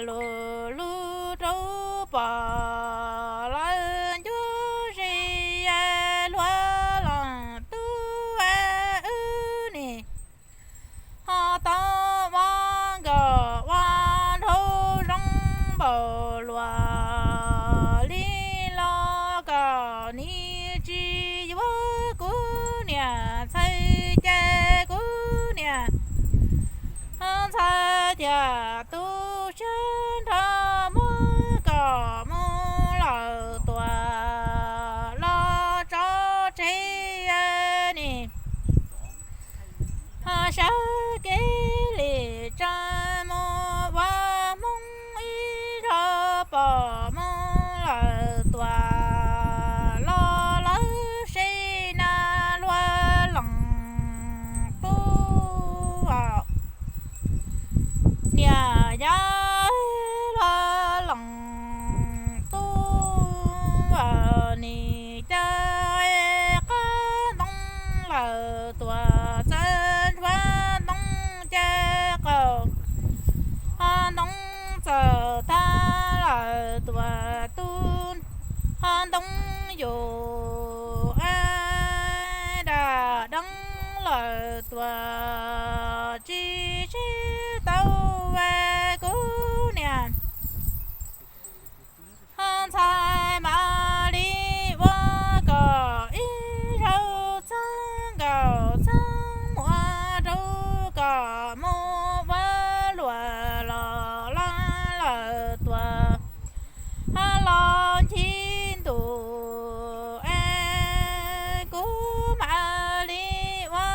lug lug rau pom lawv ncuab zis luag los tub wb nim ho tau ua nkauj ua nraug zoo npaum luaj li los kom nim tsis yuav kuv niam ntxhais ces kuv niam ntxhais thiaj tu siab nrog muab kom mus lawm tuam los tso tseg nim ho sawv kev li tsa mus ua Hmoob ib zaug pom mus lawm tuam los lawv seb na luag loos tub niam yau luag loos tub nim ca qab ntoo lawm tuam txawm ntsuag ntoo ces qaum ho ntoo txawm tag lawm tuam tub ho ntoo yus dam deeb lawm tuam tsis sib tau kuv niam ho ntxhais mam li ua kom ib zaug txheeb nkaus txheeb muaj rau kom mus ua luam los laj lawm tuam ho los ncig ntus es kuv mam li ua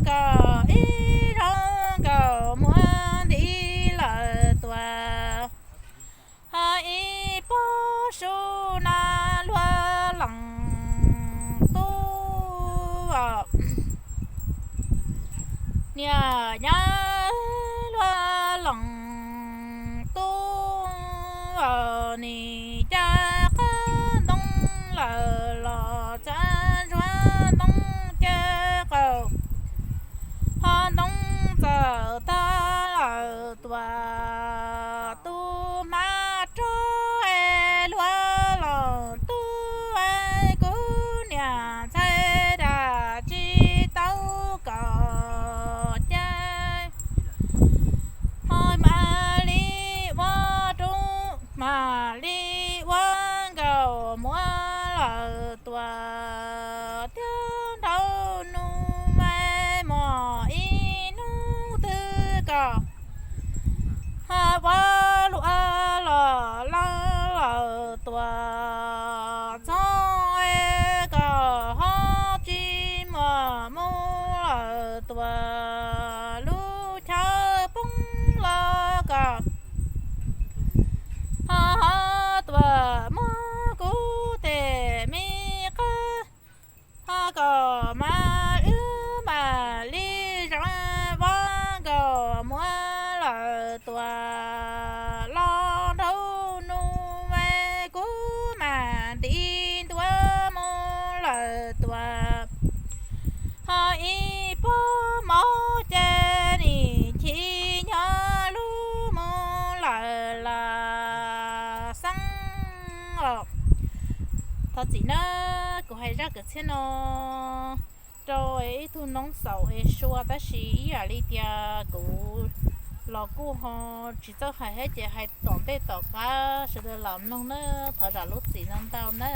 kom ib zaug nkaus muaj nti lawm tuam ho ib pob su na luag loos tub niam yau luag loos tub nim ca qab ntoo lawm los txawm ntsuag ntoo ces qaum ho ntoo txawm tag lawm tuam tub hmab rog es luag loos tub kuv niam ntxhais dam tsis tau kom cai ho mam li ua rau mam li ua nkaus muab lawm tuam thiab nraug nus mas mos ib hnub twg kom ho ua luam los laj lawm tuam txog kom ho tsis muaj mus lawm tuam lub chaw poob los kom ho tuam muab kuv tes me qab ho kom mas wb mam li zoo ua nkaus muab lawm tuam los nraug nus mas kuv mam nti ntua mus lawm tuam ho ib pob mov ces nim chim nyob lub mus lawm lam xeeb os. Thov txim na, kuv hais zaj kwv txhiaj no rau ib tug noob xaus es sua tab sis ib yam li tias kuv los kuj ho tsis txawj hais thiab ces hais tom ntej tom qab sawv daws lam mloog na, thov zam lub txim ntau ntau na.